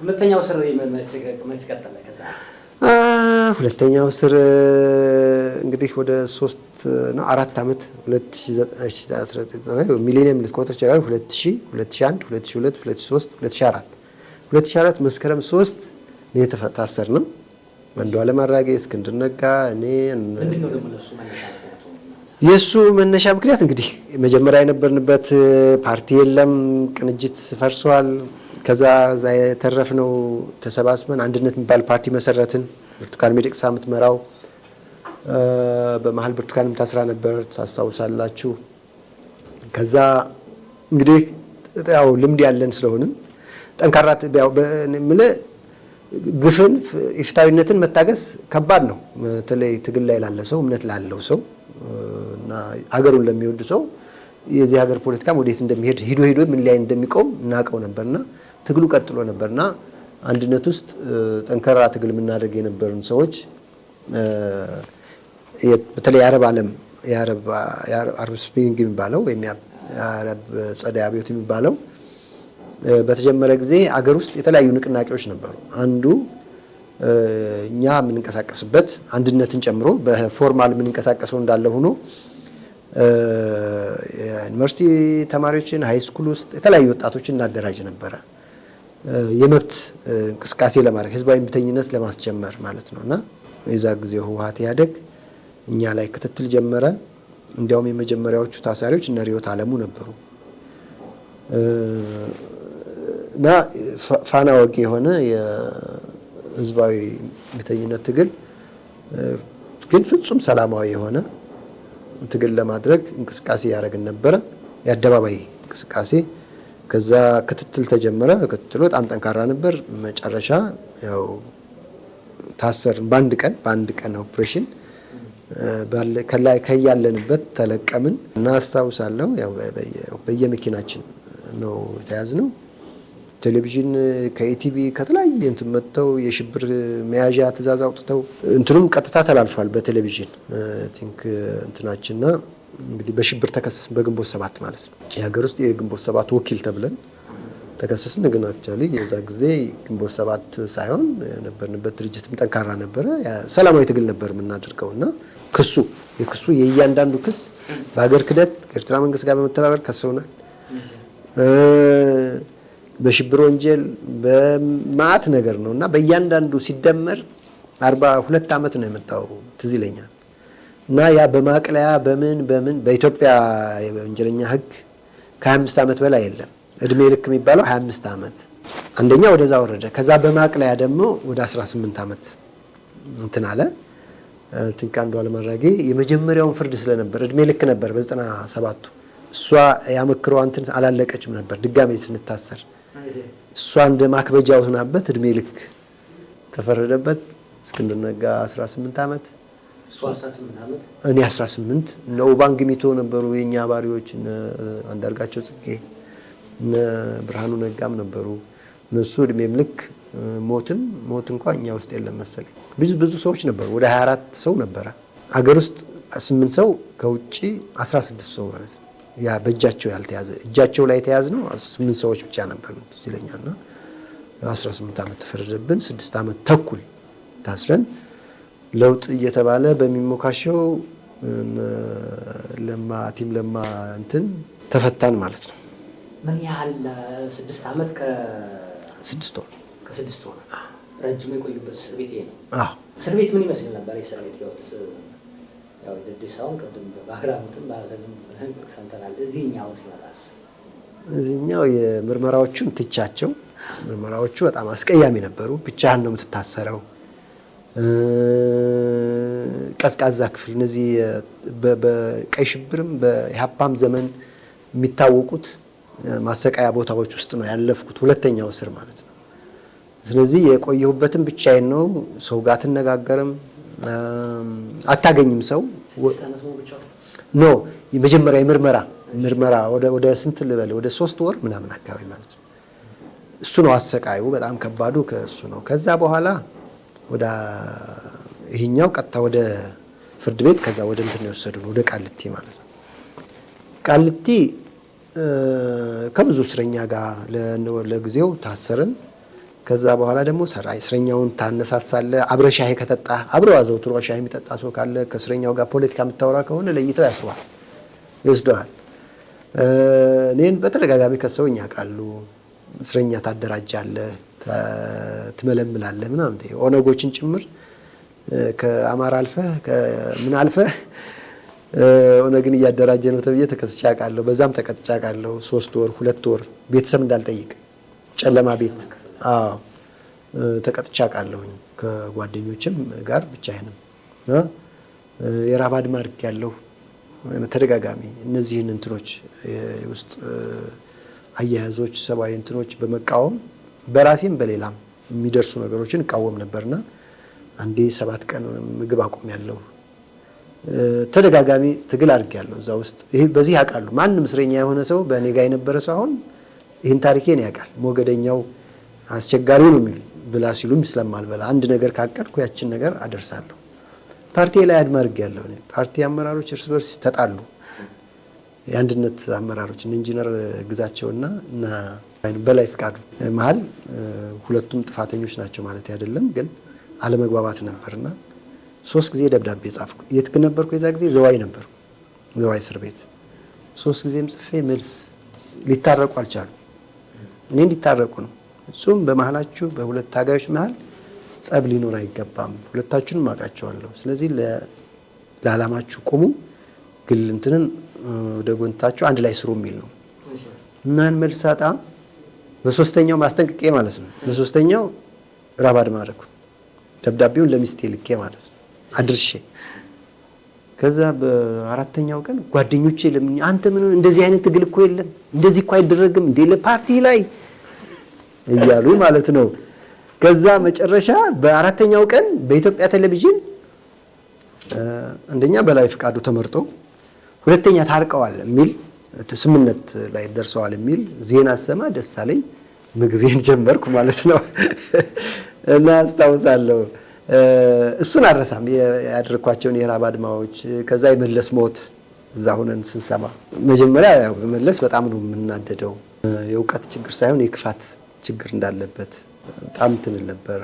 ሁለተኛው እስር መች ቀጠለ? ከዛ ሁለተኛው እስር እንግዲህ ወደ 3 ነው 4 ዓመት፣ 2009 ሚሊኒየም ልትቆጥር ይችላል። 2000፣ 2001፣ 2002፣ 2003፣ 2004፣ 2004 መስከረም 3 ነው የታሰርነው። አንዱዓለም አራጌ፣ እስክንድር ነጋ፣ እኔ። ምንድን ነው ደግሞ ለእሱ መነሻ ምክንያቱ? የእሱ መነሻ ምክንያት እንግዲህ መጀመሪያ የነበርንበት ፓርቲ የለም፣ ቅንጅት ፈርሷል። ከዛ እዛ የተረፍነው ተሰባስበን አንድነት የሚባል ፓርቲ መሰረትን። ብርቱካን ሚደቅሳ የምትመራው። በመሀል ብርቱካንም ታስራ ነበር፣ ታስታውሳላችሁ። ከዛ እንግዲህ ያው ልምድ ያለን ስለሆንም ጠንካራ ያው የምልህ ግፍን ኢፍትሐዊነትን መታገስ ከባድ ነው። በተለይ ትግል ላይ ላለ ሰው፣ እምነት ላለው ሰው እና ሀገሩን ለሚወድ ሰው የዚህ ሀገር ፖለቲካም ወዴት እንደሚሄድ፣ ሂዶ ሂዶ ምን ላይ እንደሚቆም እናውቀው ነበርና ትግሉ ቀጥሎ ነበርና አንድነት ውስጥ ጠንካራ ትግል የምናደርግ የነበሩን ሰዎች በተለይ የአረብ ዓለም የአረብ Arab Spring የሚባለው ወይም የአረብ ጸደይ አብዮት የሚባለው በተጀመረ ጊዜ አገር ውስጥ የተለያዩ ንቅናቄዎች ነበሩ። አንዱ እኛ የምንንቀሳቀስበት አንድነትን ጨምሮ በ formal የምንንቀሳቀሰው እንዳለ ሆኖ የዩኒቨርሲቲ ተማሪዎችን፣ high school ውስጥ የተለያዩ ወጣቶችን እናደራጅ ነበረ። የመብት እንቅስቃሴ ለማድረግ፣ ህዝባዊ እምቢተኝነት ለማስጀመር ማለት ነው። እና የዛ ጊዜ ህወሓት ኢህአዴግ እኛ ላይ ክትትል ጀመረ። እንዲያውም የመጀመሪያዎቹ ታሳሪዎች እነ ርዕዮት አለሙ ነበሩ። እና ፋና ወጊ የሆነ የህዝባዊ እምቢተኝነት ትግል ግን ፍጹም ሰላማዊ የሆነ ትግል ለማድረግ እንቅስቃሴ ያደረግን ነበረ። የአደባባይ እንቅስቃሴ። ከዛ ክትትል ተጀመረ። ክትትሉ በጣም ጠንካራ ነበር። መጨረሻ ያው ታሰርን። በአንድ ቀን ኦፕሬሽን ከያለንበት ተለቀምን እና አስታውሳለሁ ያው በየመኪናችን ነው የተያዝነው። ቴሌቪዥን ከኢቲቪ ከተለያየ እንትን መጥተው የሽብር መያዣ ትእዛዝ አውጥተው እንትኑም ቀጥታ ተላልፏል በቴሌቪዥን think እንትናችንና እንግዲህ በሽብር ተከሰስን፣ በግንቦት ሰባት ማለት ነው። የሀገር ውስጥ የግንቦት ሰባት ወኪል ተብለን ተከሰስን። ግን actually የዛ ጊዜ ግንቦት ሰባት ሳይሆን የነበርንበት ድርጅትም ጠንካራ ነበረ። ሰላማዊ ትግል ነበር የምናደርገው እና ክሱ የክሱ የእያንዳንዱ ክስ በሀገር ክደት ከኤርትራ መንግስት ጋር በመተባበር ከሰውናል። በሽብር ወንጀል በማአት ነገር ነው እና በእያንዳንዱ ሲደመር 42 ዓመት ነው የመጣው፣ ትዝ ይለኛል። እና ያ በማቅለያ በምን በምን በኢትዮጵያ የወንጀለኛ ሕግ ከ25 ዓመት በላይ የለም። እድሜ ልክ የሚባለው 25 ዓመት፣ አንደኛ ወደዛ ወረደ። ከዛ በማቅለያ ደግሞ ወደ 18 ዓመት እንትን አለ። think አንዱዓለም አራጌ የመጀመሪያውን ፍርድ ስለነበር እድሜ ልክ ነበር በ97ቱ። እሷ ያመክረዋ እንትን አላለቀችም ነበር፣ ድጋሜ ስንታሰር እሷ እንደ ማክበጃ ሆናበት እድሜ ልክ ተፈረደበት። እስክንድር ነጋ 18 ዓመት። እሱ 18 ዓመት። እኔ 18። እነ ኦባንግ ሚቶ ነበሩ የኛ አባሪዎች፣ እነ አንዳርጋቸው ጽጌ፣ እነ ብርሃኑ ነጋም ነበሩ። እነሱ እድሜም ልክ ሞትም ሞት እንኳ እኛ ውስጥ የለም መሰለኝ። ብዙ ብዙ ሰዎች ነበሩ። ወደ 24 ሰው ነበረ። አገር ውስጥ 8 ሰው፣ ከውጭ 16 ሰው ማለት ነው። ያ በእጃቸው ያልተያዘ፣ እጃቸው ላይ የተያዝ ነው 8 ሰዎች ብቻ ነበር፣ ትዝ ይለኛል። እና 18 ዓመት ተፈረደብን። 6 ዓመት ተኩል ታስረን ለውጥ እየተባለ በሚሞካሸው ለማ team ለማ እንትን ተፈታን ማለት ነው። ምን ያህል 6 ዓመት 6 ወር። ከ6 ወር ረጅም የቆዩበት እስር ቤት ይሄ ነው። አዎ። እስር ቤት ምን ይመስል ነበር? የእስር ቤት ህይወት ያው የደዴሳውን ቅድም በአግራሞትም በሀዘንም ሰምተናል። እዚህኛው ሲመጣስ? እዚህኛው የምርመራዎቹን ትቻቸው፣ ምርመራዎቹ በጣም አስቀያሚ ነበሩ። ብቻህን ነው የምትታሰረው። ቀዝቃዛ ክፍል፣ እነዚህ በቀይ ሽብርም በኢህአፓም ዘመን የሚታወቁት ማሰቃያ ቦታዎች ውስጥ ነው ያለፍኩት። ሁለተኛው እስር ማለት ነው። ስለዚህ የቆየሁበትም ብቻዬን ነው። ሰው ጋር አትነጋገርም፣ አታገኝም ሰው። 6 ዓመት ሙሉ ብቻውን? No፣ የመጀመሪያ የምርመራ ምርመራ ወደ ስንት ልበል፣ ወደ 3 ወር ምናምን አካባቢ ማለት ነው። እሱ ነው አሰቃዩ፣ በጣም ከባዱ ከእሱ ነው። ከዛ በኋላ ወደ ይሄኛው ቀጥታ ወደ ፍርድ ቤት፣ ከዛ ወደ እንትን ነው የወሰዱን፣ ወደ ቃሊቲ ማለት ነው። ቃሊቲ ከብዙ እስረኛ ጋር ለጊዜው ታሰርን። ከዛ በኋላ ደግሞ እስረኛውን ታነሳሳለህ። አብረህ ሻይ ከጠጣህ፣ አብረው አዘውትሮ ሻይ የሚጠጣ ሰው ካለ፣ ከእስረኛው ጋር ፖለቲካ የምታወራ ከሆነ ለይተው ያስሩሃል፣ ይወስደዋል። እኔን በተደጋጋሚ ከሰውኝ ያውቃሉ። እስረኛ ታደራጃለህ፣ ትመለምላለህ ምናምን፣ ኦነጎችን ጭምር ከአማራ አልፈህ ምን አልፈህ ኦነግን እያደራጀ ነው ተብዬ ተከስቼ አውቃለሁ። በዛም ተቀጥቼ አውቃለሁ። 3 ወር፣ 2 ወር ቤተሰብ እንዳልጠይቅ ጨለማ ቤት፣ አዎ፣ ተቀጥቼ አውቃለሁኝ። ከጓደኞችም ጋር ብቻዬንም የረሃብ አድማ አድርጌያለሁ። በተደጋጋሚ እነዚህን እንትኖች የውስጥ አያያዞች፣ ሰብአዊ እንትኖች በመቃወም በራሴም በሌላም የሚደርሱ ነገሮችን እቃወም ነበርና አንዴ 7 ቀን ምግብ አቁሜያለሁ። ተደጋጋሚ ትግል አድርጌያለሁ እዛ ውስጥ። ይሄ በዚህ ያውቃሉ። ማንም እስረኛ የሆነ ሰው፣ በእኔ ጋር የነበረ ሰው አሁን ይህን ታሪኬን ያውቃል። ሞገደኛው አስቸጋሪው ነው የሚሉ፣ ብላ ሲሉም ስለማልበላ አንድ ነገር ካቀድኩ ያችን ነገር አደርሳለሁ። ፓርቲ ላይ አድማ አድርጌያለሁ። እኔ ፓርቲ አመራሮች እርስ በርስ ተጣሉ። የአንድነት አመራሮች እነ ኢንጂነር ግዛቸውና እና በላይ ፍቃዱ መሀል፣ ሁለቱም ጥፋተኞች ናቸው ማለት አይደለም፣ ግን አለመግባባት ነበርና ሶስት ጊዜ ደብዳቤ ጻፍኩ። የት ነበርኩ? የዛ ጊዜ ዘዋይ ነበርኩ፣ ዘዋይ እስር ቤት። ሶስት ጊዜም ጽፌ መልስ ሊታረቁ አልቻሉም። እኔ እንዲታረቁ ነው። ፍጹም በመሀላችሁ፣ በሁለት ታጋዮች መሀል ጸብ ሊኖር አይገባም። ሁለታችሁንም አውቃቸዋለሁ። ስለዚህ ለዓላማችሁ ቁሙ፣ ግል እንትንን ወደ ጎንታችሁ አንድ ላይ ስሩ የሚል ነው። እና ያን መልስ ሳጣ በሶስተኛው ማስጠንቀቄ ማለት ነው። በሶስተኛው ራብ አድማ አደረኩ። ደብዳቤውን ለሚስቴ ልኬ ማለት ነው አድርሼ። ከዛ በአራተኛው ቀን ጓደኞቼ ለምን አንተ ምን እንደዚህ አይነት ትግል እኮ የለም፣ እንደዚህ እኮ አይደረግም እንዴ ለፓርቲ ላይ እያሉ ማለት ነው። ከዛ መጨረሻ በአራተኛው ቀን በኢትዮጵያ ቴሌቪዥን አንደኛ በላይ ፍቃዱ ተመርጦ፣ ሁለተኛ ታርቀዋል የሚል፣ ስምምነት ላይ ደርሰዋል የሚል ዜና ስሰማ ደስ አለኝ። ምግቤን ጀመርኩ ማለት ነው። እና አስታውሳለሁ፣ እሱን አልረሳም፣ ያደረኳቸውን የረሃብ አድማዎች። ከዛ የመለስ ሞት እዛ ሆነን ስንሰማ መጀመሪያ ያው መለስ በጣም ነው የምናደደው። የእውቀት ችግር ሳይሆን የክፋት ችግር እንዳለበት በጣም ትንል ነበር።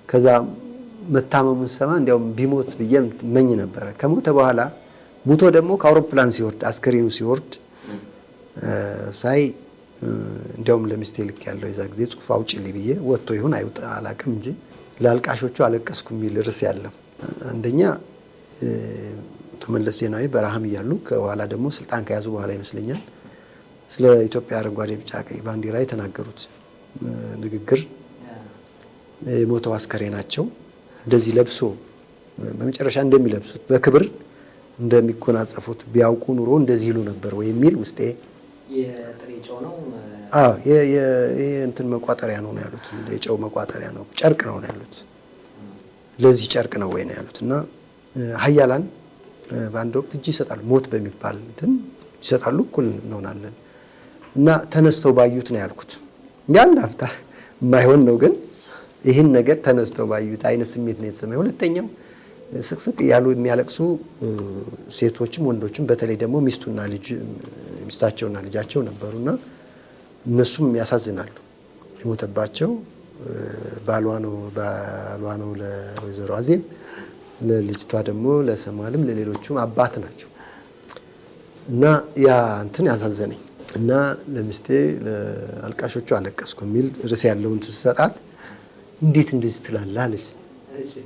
ከዛ መታመሙን ስሰማ እንዲያውም ቢሞት ብዬ እመኝ ነበረ። ከሞተ በኋላ፣ ሙቶ ደግሞ ከአውሮፕላን ሲወርድ፣ አስከሬኑ ሲወርድ ሳይ እንዲያውም ለሚስቴ ልክ ያለው የዛ ጊዜ ጽሁፍ አውጪልኝ ብዬ፣ ወጥቶ ይሁን አይውጣ አላውቅም እንጂ፣ ለአልቃሾቹ አለቀስኩ የሚል ርዕስ ያለው። አንደኛ አቶ መለስ ዜናዊ በረሃም እያሉ፣ ከኋላ ደግሞ ስልጣን ከያዙ በኋላ ይመስለኛል፣ ስለ ኢትዮጵያ አረንጓዴ፣ ቢጫ፣ ቀይ ባንዲራ የተናገሩት ንግግር፣ የሞተው አስከሬናቸው እንደዚህ ለብሶ በመጨረሻ እንደሚለብሱት፣ በክብር እንደሚጎናጸፉት ቢያውቁ ኑሮ እንደዚህ ይሉ ነበር ወይ የሚል ውስጤ የጥሬ ጨው ነው። አዎ፣ እንትን መቋጠሪያ ነው ነው ያሉት። የጨው መቋጠሪያ ነው፣ ጨርቅ ነው ነው ያሉት። ለዚህ ጨርቅ ነው ወይ ነው ያሉት። እና ሀያላን በአንድ ወቅት እጅ ይሰጣሉ፣ ሞት በሚባል እንትን እጅ ይሰጣሉ፣ እኩል እንሆናለን እና ተነስተው ባዩት ነው ያልኩት። ያን ሀብታ የማይሆን ነው፣ ግን ይህን ነገር ተነስተው ባዩት አይነት ስሜት ነው የተሰማኝ። ሁለተኛው ስቅስቅ እያሉ የሚያለቅሱ ሴቶችም ወንዶችም፣ በተለይ ደግሞ ሚስቱና ልጅ፣ ሚስታቸውና ልጃቸው ነበሩና እነሱም ያሳዝናሉ። የሞተባቸው ባሏ ነው ለወይዘሮ አዜብ፣ ለልጅቷ ደግሞ ለሰማልም ለሌሎቹም አባት ናቸው። እና ያ እንትን ያሳዘነኝ እና ለሚስቴ ለአልቃሾቹ አለቀስኩ የሚል ርዕስ ያለውን ስሰጣት እንዴት እንደዚህ ትላለህ አለች።